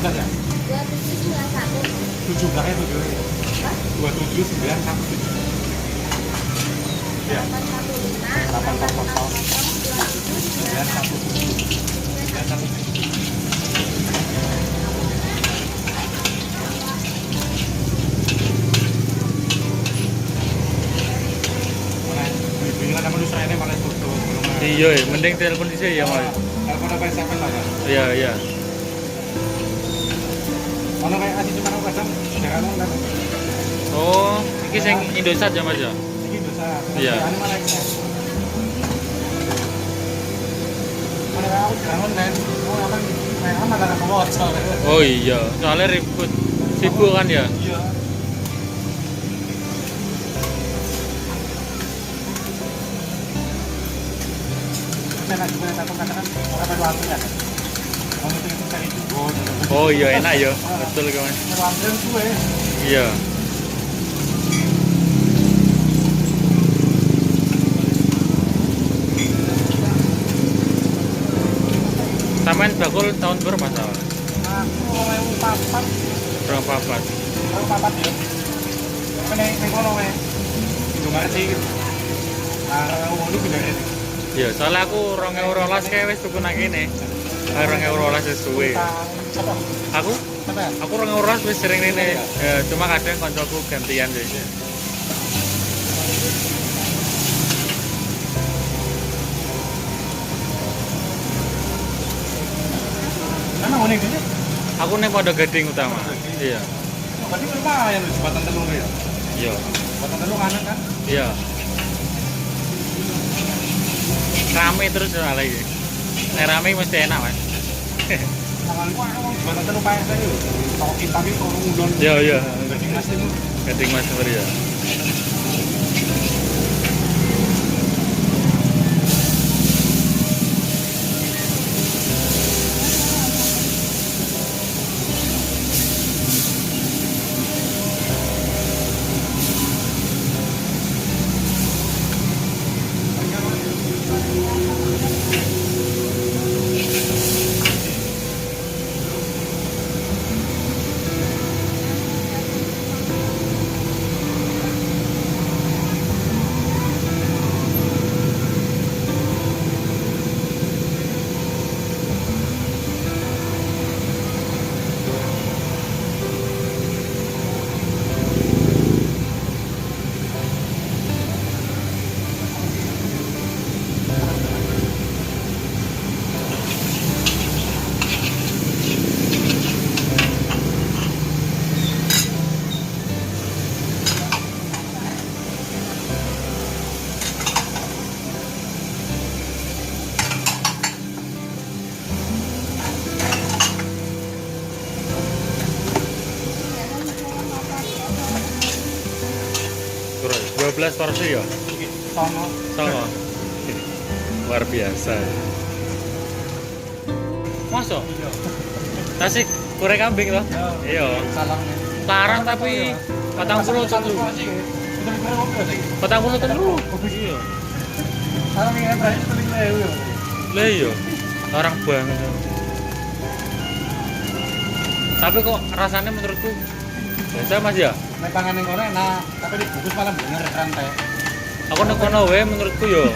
17 ya? 2791. 7 belakangnya 7 ya? 27917. Iya. 815 800 917. 917. Mana? Bingung kan lu serene malah tutup. Iya, ya, mending telepon dhisik ya, Mas. Telepon apa SMS lah ya. Iya, iya. Ono kayak asih cuma aku kadang jarang kan. Oh, iki sing Indosat ya, Mas ya? Iki dosa. Iya. Ane malah XS. Mana kayak aku jarang online. Oh, apa kayak aman lah aku waca. Oh iya, soalnya ribut sibuk kan ya. Iya. Saya lagi punya satu katakan orang perlu antrian. Mau itu cari juga. Oh iya, enak ya. Betul kan, Mas. Perlu antrian gue. Iya. Sampean bakul tahun berapa Mas? Awal? Aku 2004. Berapa papat? 2004 ya. Nek nek kono wae. Indomaret sih. Ah, wong iki pindah rene. Iya, soalnya aku 2012 kae wis tuku nang kene. Ah, 2012 wis suwe. Sapa? Aku Sampean? aku 2012 wis sering rene. Ya, cuma kadang koncoku gantian sih. Memang ngene iki. Aku ning Pondok Gading utama. Iya. Berarti lumayan lho jembatan telu ya. Iya. Jembatan telu kanan kan? Iya. Rame terus soalnya iki. Nek rame mesti enak, Mas. Tanganku aku wong jembatan telu pae saya lho. Toko kita iki kono ngundon. Iya, iya. Gading Mas itu. Gading Mas Nur ya. Bro, 12 porsi ya. Iki sono. Sama. Luar biasa. Masa? Iya. Nasi goreng kambing loh. Iya. Salam. Larang tapi 43. 43. Iya. Salam ini berarti 3.000 ya. Lah iya. Larang banget. Tapi kok rasanya menurutku biasa Mas ya. Nek pangan ning kono enak, tapi dibungkus malah bener rantai. Aku nek kono wae menurutku yo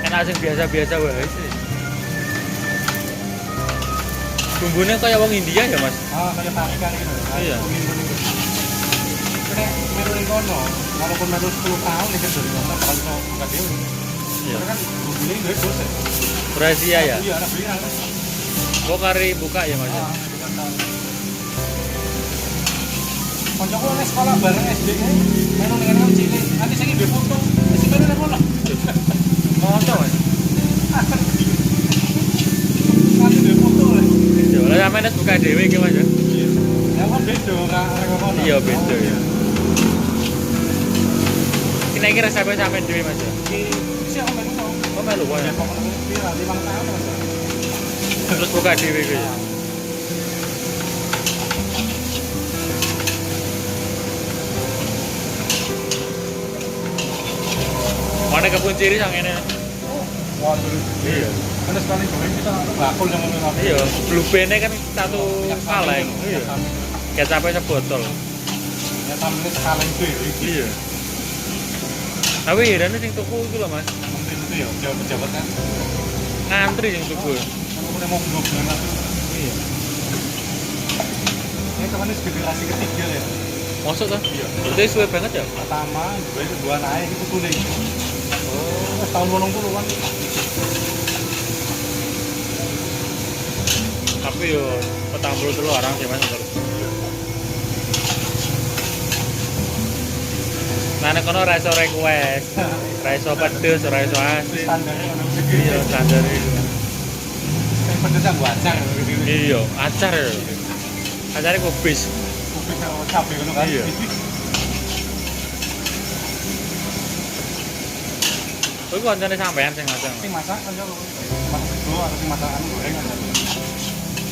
enak sing biasa-biasa wae sih. Bumbune kaya wong India ya, Mas. Ah, kayak paprika gitu. Iya. Kuning-kuning. Nek melu ning kono, walaupun melu 10 tahun nek dari kono bakal iso buka dhewe. Iya. Karena kan bumbune duwe bos. Ya. Rahasia ya. Iya, ana beli kan. Kok kari buka ya, Mas? ya? Ah, buka tahun. Koncoku nek sekolah bareng SD kae, melu ning kono cilik. Nanti saiki duwe foto, wis melu ning kono. Masa, Mas? Nanti duwe foto lho. Iya, lah sampeyan wis buka dhewe iki, Mas ya. Iya. Ya kan beda karo arek kono. Iya, beda ya. Ini iki resepnya sampeyan dhewe, Mas ya. Iki sih aku melu kok. Oh, melu wae. Ya pokoknya pira 5 tahun Mas. Terus buka dhewe iki. ya. Mana kebun ciri sang ini. Waduh. Iya. Karena sekali goreng kita bakul yang ngono tapi. Iya, blue band kan satu Minyak sapi kaleng. itu, Iya. minyak sapi. Kecapnya sebotol. Ya tampilnya sekaleng itu ya. Iya. Tapi herannya sing tuku iku lho, Mas. Menteri itu ya, pejabat-pejabat kan. Ngantri sing tuku. Kalau udah mau 2 bulan lagi. Iya. Ini temannya generasi ketiga ya. Masuk toh? Iya. Berarti suwe banget ya? Pertama, dua, kedua naik itu kuning. Oh. Terus tahun 80-an. Tapi yo 43 orang sih Mas menurut. Nah, nek kono ora iso request, ora iso pedes, ora iso asin. Standarnya ono Iya, standar itu. Yang pedes yang wajar gitu. Iya, acar ya. Acare kubis. Kubis karo cabe ngono kan. Iya. Kuwi koncone sampean sing masak. Sing masak kan yo. Masak sego atau sing masakan goreng kan.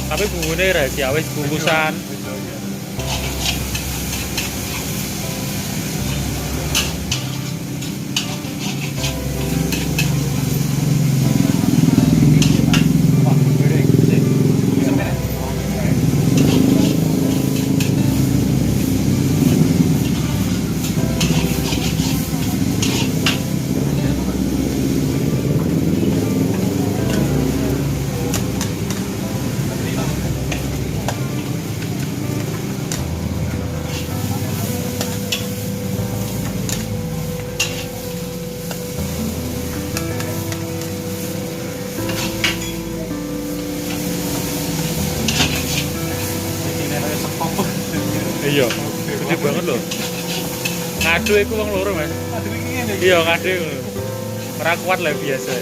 Tapi bumbune rahasia wis bungkusan. Beda, iya. Wah, goreng. Bisa beres. Ini kayak sekop. Iya. Gede banget loh. Ngadu iku wong loro, Mas. Aduh iki ngene iki. Iya, ngadu iku. Ora kuat lah biasa.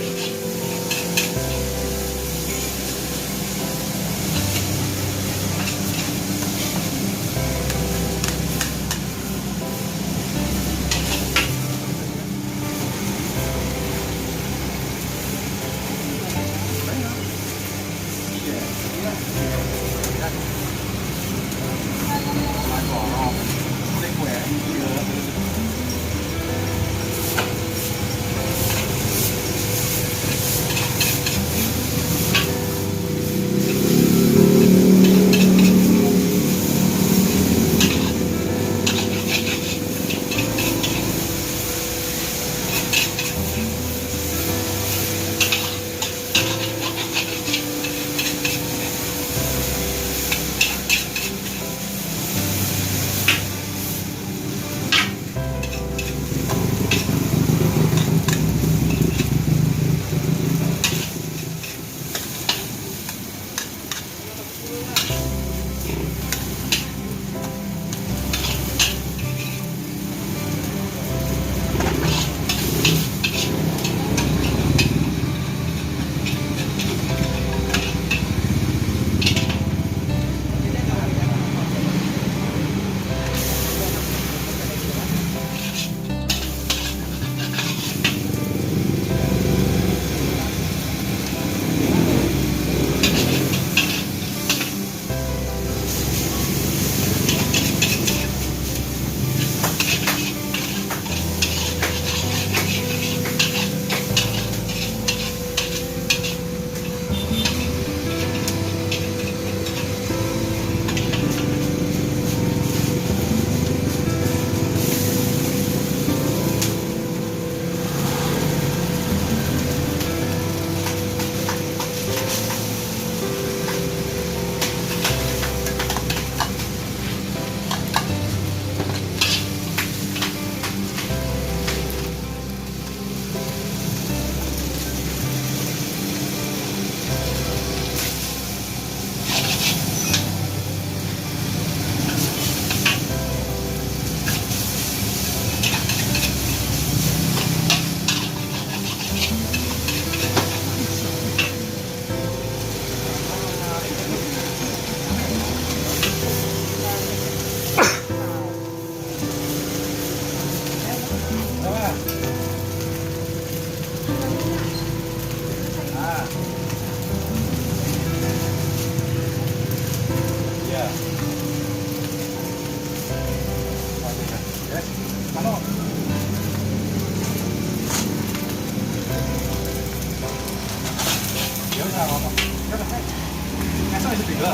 Tiga.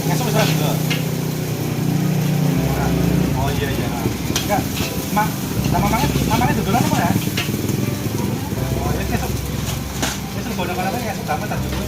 Ngesuk wis ora tiga. Oh iya iya. Enggak, mak, sama mamanya, mamanya dodolan apa ya? Oh ya ngesuk. Ngesuk bono kono ngesuk gampang tak dulu.